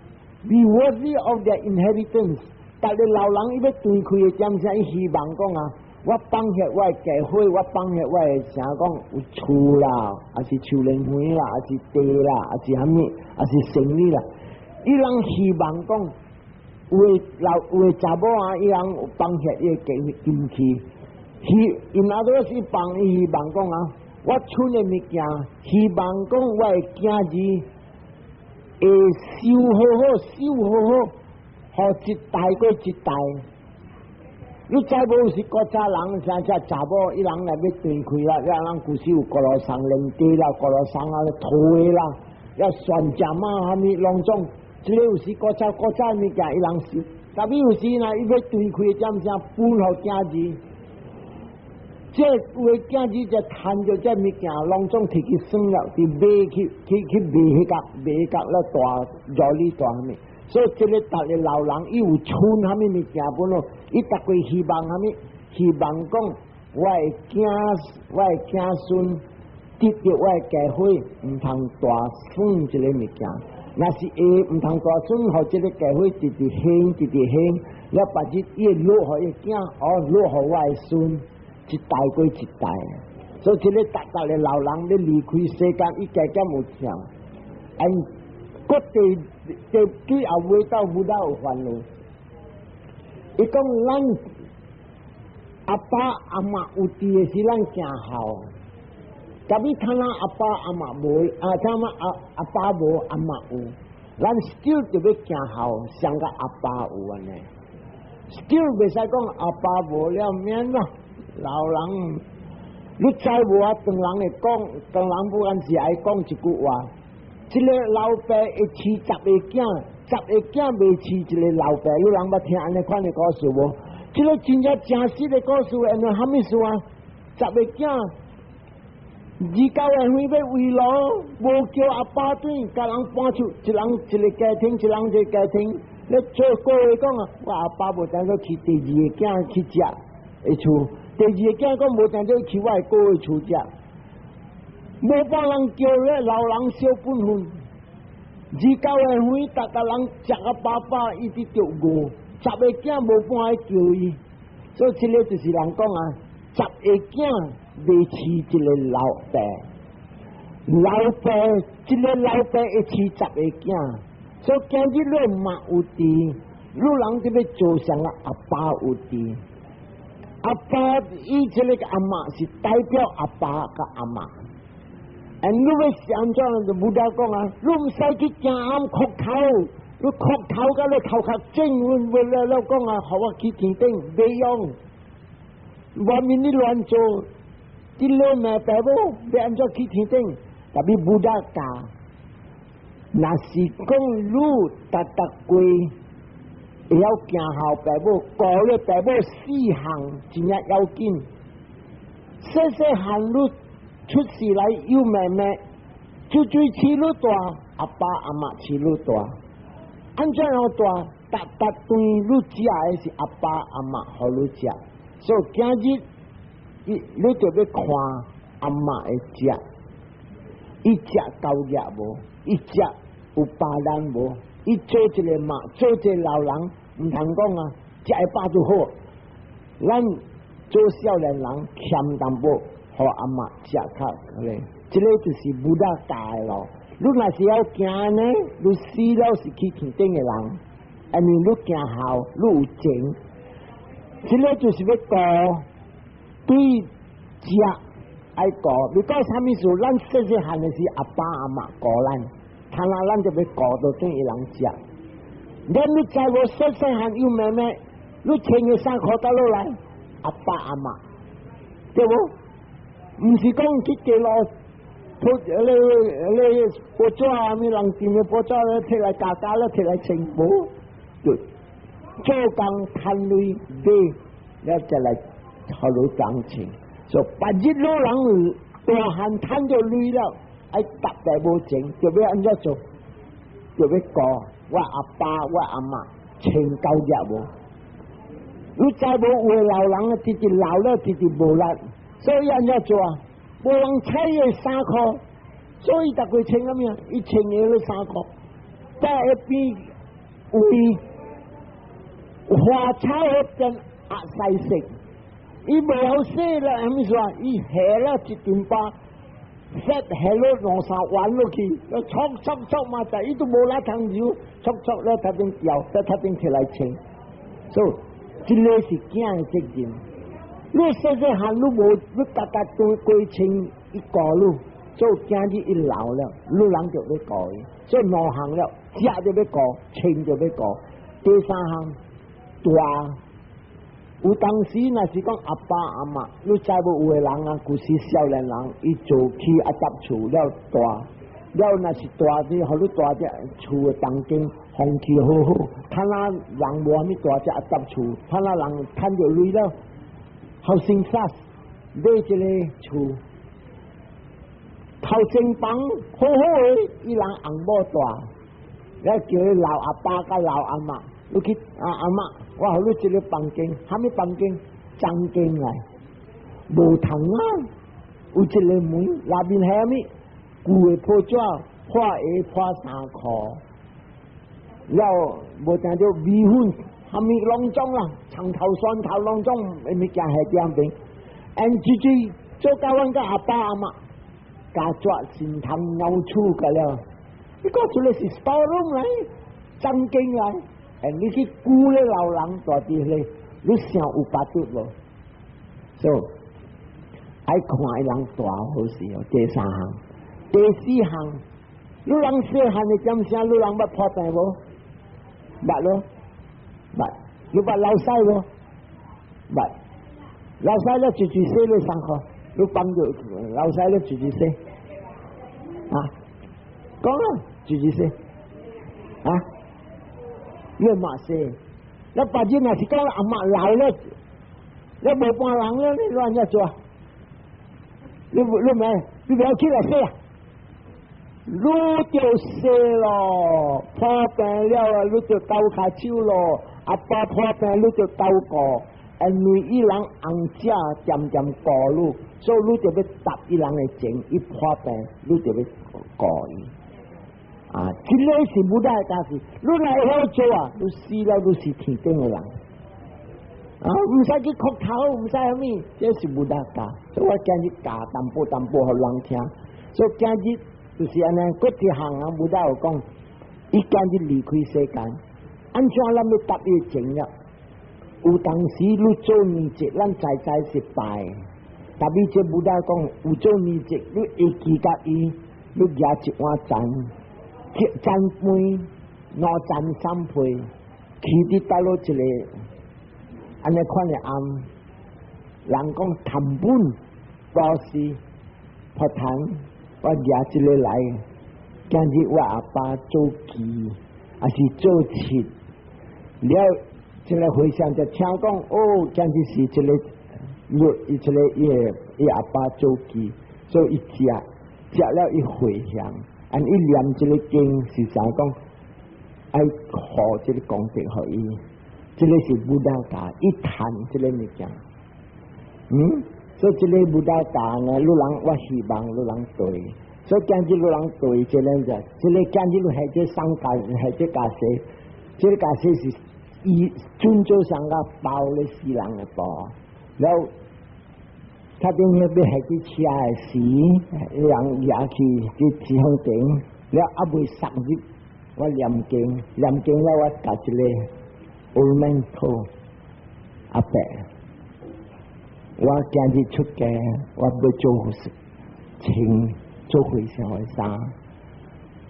，be worthy of their inheritance。逐个老人伊欲斷氣的點聲，伊希望講啊，我放下我的家伙，我放下我的啥講有厝啦，還是樹林園啦，還是地啦，還是啥物，還是生意啦。伊人希望講，有的老有的查某啊，伊人放下伊的家金器，希因阿多是放伊希望講啊，我剩的物件，希望講我的囝兒會守好好，守好好，予一代過一代。你知無是古早人啥只查某，伊人若欲斷氣啦，伊人舊時有糊蘆送連地啦，糊蘆送啊土的啦，要旋食馬蝦米攏總，這个有時古早古早物件伊人守，特別有時若伊欲斷氣，點聲分予囝兒，這有的囝兒就趁著這物件，攏總提去算了，去賣去去去賣彼角賣彼角了大勞力大蝦米。所以這个逐个老人伊有剩蝦米物件本咯，伊逐個希望蝦米？希望講我的囝，我的囝孫得著我的家伙，毋通大損這个物件。若是會毋通大損，予這个家伙直直興，直直興，了別日伊會落予伊囝，哦，落予我的孫，一代過一代。所以這个逐逐个老人欲離開世間，伊加減有聽。哎，閣第第最後尾到 Buddha 有煩惱，伊講咱阿爸阿媽有佇的時，咱行孝。特別看咱阿爸阿媽無，啊，聽嘛阿阿爸無，阿媽有，咱 still 就欲行孝，像個阿爸有按呢。still 袂使講阿爸無了免啦，老人，你知無啊？當人會講，當人不管是愛講一句話。這个老爸會飼十个囝，十个囝袂飼一个老爸，有人捌聽按呢款的故事無？這个真正真實的故事，因為蝦米事啊？十个囝，二九個歲欲圍爐，無叫阿爸轉，共人搬出，一人一个家庭，一人一个家庭。咧做過會講啊，我阿爸無當做去第二个囝去食的厝，第二个囝講無當做去我的哥的厝食。無半人叫咧，老人小本分。二九个歲，逐逐人食甲飽飽，一直著餓，十个囝無半個叫伊。所以這个就是人講啊，十个囝袂飼一个老爸，老爸一个老爸會飼十个囝，所以今日你媽有佇，你人就欲做像阿爸有佇。阿爸伊這个阿媽是代表阿爸佮阿媽。And 你欲按怎就 Buddha 講啊，你毋使去驚暗磕頭，你磕頭佮你頭殼整，阮為了了講啊，予我去天頂袂用，外面你亂做，啲你命爸母欲按怎去天頂？Tapi Buddha 教，若是講你逐逐過會曉行孝爸母，顧咧爸母四項真正要緊，細細漢你出世來有妹妹，就最飼你大，阿爸阿媽飼你大，按怎樣大？逐逐頓你食的是阿爸阿媽予你食，所以今日你就欲看阿媽的食，伊食夠額無？伊食有飽力無？伊做一个媽，做一个老人，毋通講啊，食會飽就好。咱做少年人欠淡薄，予阿媽食較咧，這个就是 Buddha 教的咯。你若是曉行呢，你死了是去天頂的人，因為你行孝，你有情，這个就是欲顧對食愛顧。你講啥物事？咱細細漢的時阿爸阿媽顧咱，他那咱就欲顧倒轉伊人食。咱你知無？細細漢有妹妹，你穿个衫褲倒落來，阿爸阿媽，對無？毋是講去街路，鋪咧咧報紙啊，啥人訂的報紙咧，摕來加加咧，摕來穿無，就做工趁鐳買，了再來予你長穿。所以別日老人大漢趁著鐳了，愛答爸母情，就欲按怎做？就欲顧我阿爸我阿媽穿夠額無？你知無？有的老人啊，直直老了，直直無力，所以按怎做啊？無人踩伊的衫褲，所以逐個穿啥物啊？伊穿的咧衫褲，在一邊為花草變壓西色，伊無曉洗啦，啥物事啊？伊下了一陣巴，雪下了兩三彎落去，戳戳戳嘛，就伊都無力通揉，戳戳了頭邊掉，再頭邊起來穿，所以這个是囝的責任。你細細漢你無，你逐逐對過穿伊顧你，所以今日伊老了，你人就欲顧伊。所以兩項了，食就欲顧，穿就欲顧。第三項蹛，有當時若是講阿爸阿媽，你知無有的人啊，舊時少年人，伊做起阿雜厝了蹛，了若是蹛啲，予你蹛這厝的環境風氣好好，趁仔人無啥物蹛這阿雜厝，趁仔人趁著鐳了。Housing Trust 買一个厝，頭前房好好的，伊人翁某蹛，了叫伊老阿爸佮老阿媽，你去啊阿媽，我予你一个房間，啥物房間？欉間來，無窗啊，有一个門，內面係啥物？舊的報紙，破鞋破衫褲，了無聽著米粉。啥物攏總啦，蔥頭蒜頭攏總物件喺點邊，and 直直做甲阮佮阿爸阿媽，加抓新湯牛厝個了，你講出來是 store room 來，欉間來，and 你去舊咧老人蹛佇咧，你想有巴肚無？所以愛看伊人蹛好勢哦。第三項，第四項，你人細漢的點聲，你人捌破病無？捌咯。捌，你捌流屎無？捌，流屎了直直洗咧衫褲，你幫著流屎了直直洗，啊，講啊，直直洗，啊，你嘛洗，你別日若是講阿媽老了，你無伴人了，你按怎做？你你咩？你不要起來洗啊！你就洗咯，破病了啊，你就鬥跤手咯。阿爸破病，你就鬥顧，因為伊人翁姐漸漸顧你，所以你就欲答伊人的情，伊破病，你就欲顧伊。啊，這个是 Buddha 的教示，你若會曉做啊，你死了你是天頂的人。啊，毋使去磕頭，毋使啥物，這是 Buddha 教。所以我今日教淡薄淡薄予人聽。所以今日就是按呢，閣一項啊，Buddha 有講，伊今日離開世間，按怎咱欲答伊情了？有當時你做年節，咱知知是拜，特別這 Buddha 講，有做年節，你會記得伊，你舉一碗欉，一欉飯，兩欉三杯，去佇佗落一个按呢款的庵，人講談本布施佛壇，我舉這个來，今日我阿爸做乩，抑是做七，了這个和尚就聽講，哦，今日是這个，伊這个伊伊阿爸做乩，所以伊食，食了伊迴向，按伊念這个經是啥講，愛予這个功德予伊。這个是 Buddha 教，伊趁這个物件，所以這个 Buddha 教呢，汝人我希望汝人對，所以今日汝人對這个就，這个今日汝係這上教，係這家世，這个家世是伊尊做上個包咧死人的包，然後他頂遐欲下去車的時，人也去佇寺方頂，了猶未送入，我念經，念經了我共一个 old man 討阿伯，我今日出家，我欲做穿做和尚的衫，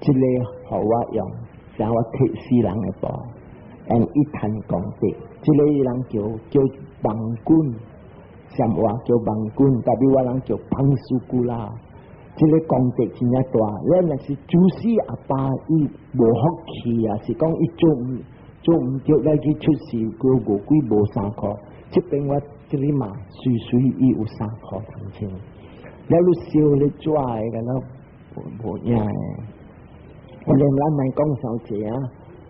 這个予我用，像我替死人的報，and 伊趁功德，這个人叫叫網軍，上話叫網軍，特別我人叫 Pañsukula，這个功德真正大。咱若是祖師阿爸伊無福氣啊，是講伊做毋做毋著來去出世，閣餓鬼無衫褲。這邊我這裡嘛，隨隨伊有衫褲通穿。了你燒咧紙的，敢若無影的。我連咱莫講傷濟啊，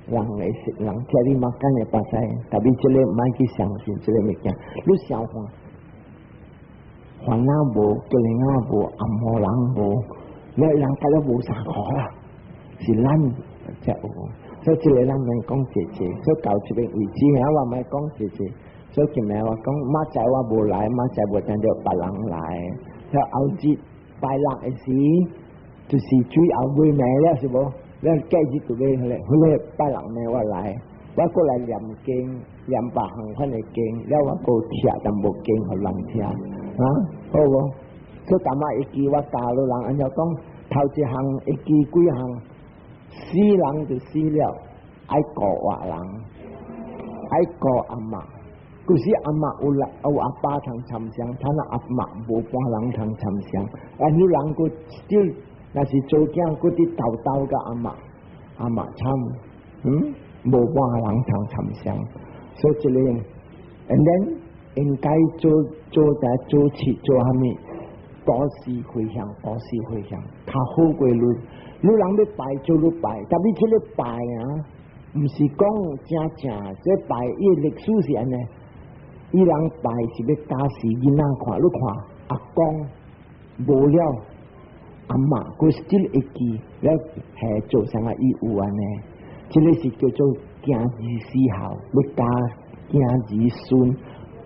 人會識人，聽你嘛敢會捌使，特別這个毋愛去相信這个物件。你想看，番仔無，雞仔無，紅毛人無，了人家都無衫褲啦，是咱才有。所以這个咱莫講濟濟，所以到這個位置啊，我莫講濟濟。所以今日我講，明仔載我無來，明仔載無聽著別人來。了後日拜六的時，就是最後尾暝了，是無？了隔日就欲彼个，彼个拜六暝我來，我閣來念經，念別項款的經，了我閣聽淡薄經予人聽，啊，好無？所以淡仔會記我教予人按怎講，頭一項會記幾項，死人就死了，愛顧活人，愛顧阿嬤。舊時阿嬤有來有阿爸通參詳，他若阿嬤無半人通參詳，啊，有人閣 still 若是做囝閣佇豆豆佮阿嬤，阿嬤參，無半人通參詳，所以這个，and then 應該做做在做七做啥物，布施迴向，布施迴向，較好過你，你人欲拜就你拜，特別這个拜啊，毋是講正正，這拜伊歷史是按呢。伊人拜是欲教示囡仔看，你看阿公無了，阿嬤閣 still 會記，了係做啥個伊有按呢？這个是叫做行兒死孝，欲教行兒孫，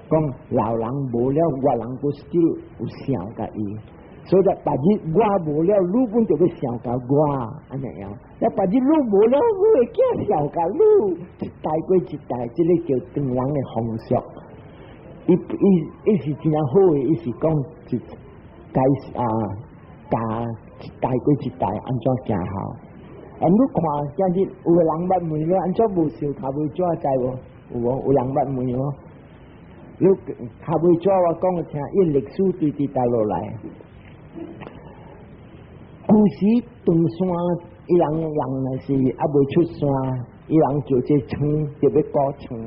講老人無了，活人閣 still 有想共伊。所以別日我無了，你本就欲想共我按呢樣。了別日你無了，我的囝想共你，一代過一代，這个叫唐人的風俗。伊伊伊是真好的，伊是講一該啊教一代過一代按怎行孝。啊，你看今日有个人捌問你按怎無燒跤尾紙知無？有無？有人捌問無？你跤尾紙我講予聽，伊歷史對佇佗落來。舊時長山，伊人人若是猶未出山，伊人叫這床就欲顧床，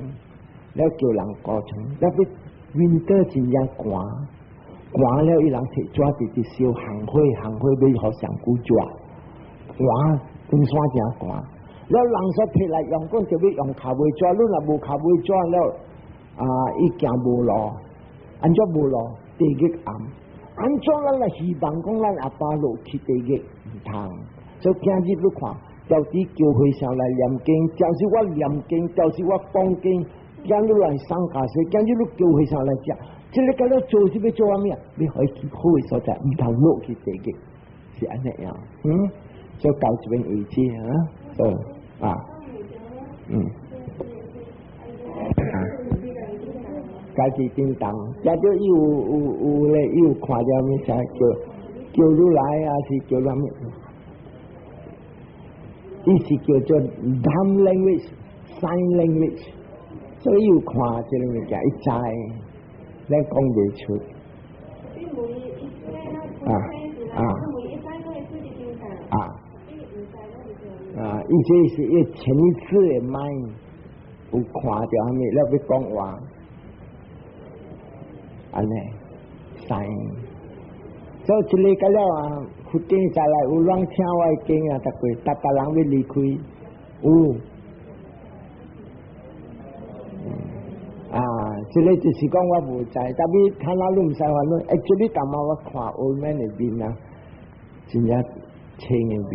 了叫人顧床，了欲 winter 真正寒，寒了伊人提紙直直燒烘火，烘火欲予上久熱，寒長山真寒，了人說提來用講就欲用跤尾紙，你若無跤尾紙了，啊，伊行無路，按怎無路？地獄暗，按怎咱來希望講咱阿爸落去地獄毋通？所以今日你看，到底叫和尚來念經，就是我念經，就是我講經，今日來送咖啡，今日你叫和尚來食，這个佮你做是欲做啥物啊？欲予伊去好的所在，毋通落去地獄，是按呢樣。就到這邊為止啊。哦，啊，啊，家己叮當，加做伊有有有咧，伊有看著物啥叫叫你來，還是叫啥物？伊是叫做 dumb language、sign language，所以有看這个物件，伊知，咱講袂出。啊啊啊！啊！伊這是伊前一次的 mind 有看著啥物，了欲講話，按呢，sign。所以這个個了啊，佛經再來有人聽我的經啊，逐個逐逐人欲離開，有。啊，這个就是講我無知，但是睇哪你毋使煩惱。欸，這個淡仔我看 old man 的面啊，真正青的面，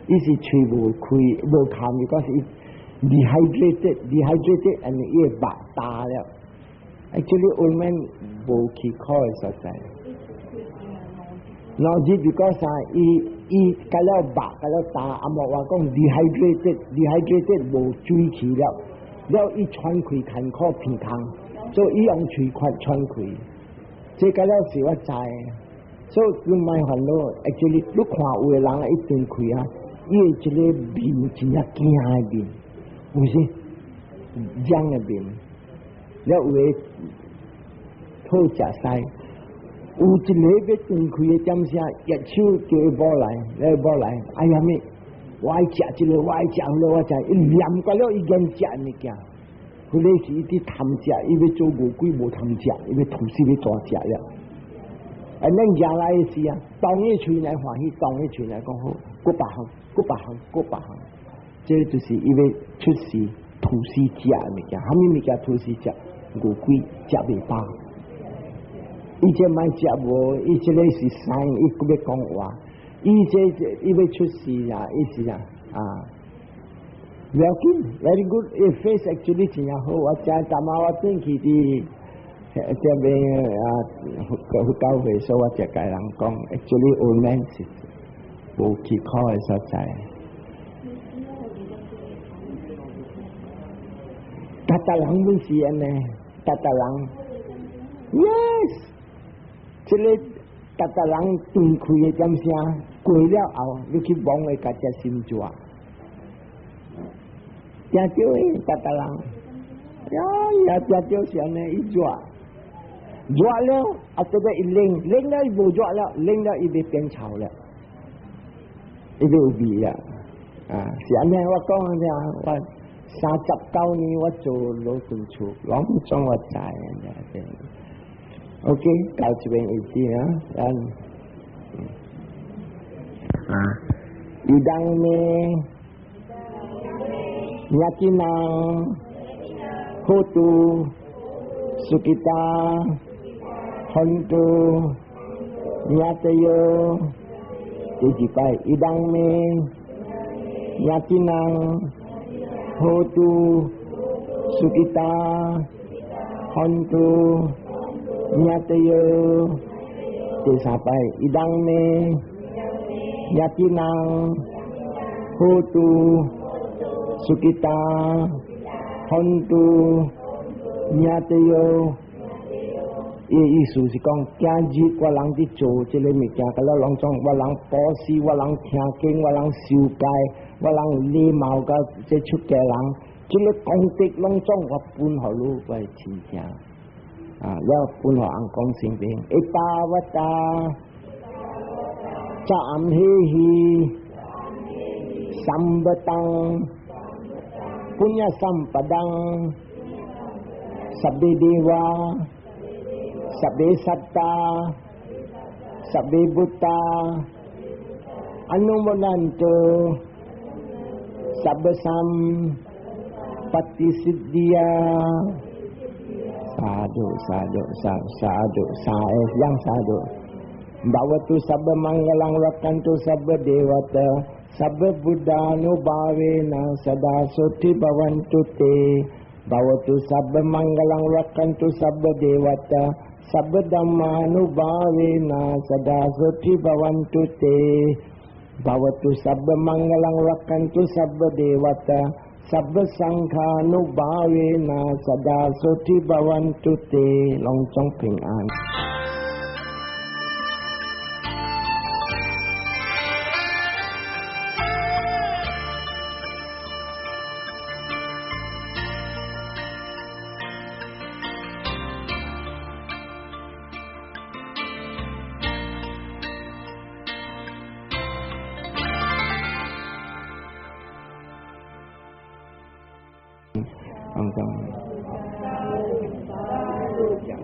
伊是喙無開無崁，伊講是 dehydrated，dehydrated，按呢伊的肉焦了。欸，這個 old man 無去苦的所在。腦子 because 啥？伊伊甲了肉甲了焦，啊無話講 dehydrated，dehydrated 無水氣了。了伊喘氣艱苦鼻空，所以伊用喙喘喘氣，這個了是我知，所以你莫煩惱。Actually，你看有的人一斷氣啊，伊的這个面真正驚的面，有是僵的面，了有的好食屎，有一个欲斷氣的點聲，一手叫伊某來，伊某來，哎呀咩？我愛食這个，我愛食彼个，我食，伊念過了，伊厭食物件。彼个是伊佇貪食，伊欲做餓鬼無通食，伊欲吐死欲大食了。啊，咱食來的時啊，當伊喙內歡喜，當伊喙內講好，閣別項，閣別項，閣別項。這就是伊欲出世吐死食的物件，啥物物件吐死食？餓鬼食袂飽。伊這莫食無，伊這个是 sign，伊閣欲講話。伊這伊欲出世啊，意思啊，啊，不要緊，very good，伊 face actually 真正好，我知淡仔我轉去佇這邊啊佛教會，所以我才共人講，actually old man 是無去苦的所在。逐逐人攏是按呢，逐逐人，yes，這個逐逐人斷氣的點聲。過了後，你去摸伊家只心熱，聽著的，逐逐人，呀呀，聽著是按呢，伊熱，熱了，啊，這個伊冷，冷了伊無熱了，冷了伊欲變臭了，伊欲有味了，啊，是按呢，我講這我39年我做老墩厝，攏總我知的。OK，到這邊為止啊，咱。啊，อิทัง เม ญาตีนัง โหตุ สุขิตา หนตุ ญาตโย 第二擺，อิทัง เม ญาตีนัง โหตุ สุขิตา หนตุ ญาตโย 第三擺，อิทัง เม ญาตีนัง โหตุ สุขิตา หนตุ ญาตโย伊意思是講，今日我人佇做這个物件，佮了攏總我人布施，我人聽經，我人受戒，我人禮貌佮這出家人，這个功德攏總我分予你，我的親戚，啊，了分予翁公身邊，エタワタ จะ อัมเหหิ สัมปะตัง ปุญญสัมปะดัง สัพเพเดวา สัพเพสัตตา สัพเพพุทธา อนุโมทันตุ สัพพสัมปฏิสิทธิยา สาธุสาธุสาสาธุสายังสาธุ ภวตุ สัพพมังคลัง รักขันตุ สัพพเทวตา สัพพพุทธานุภาเวนะ สดา โสตถิ ภวันตุเต
භවතු සබ්බ මංගලං රක්ඛන්තු සබ්බ දේවතා සබ්බ ධම්මානුභාවේන සදා සොත්ති භවන්තු තේ. භවතු සබ්බ මංගලං රක්ඛන්තු සබ්බ දේවතා සබ්බ සංඝානුභාවේන සදා සොත්ති භවන්තු තේ. 攏總平安。攏總。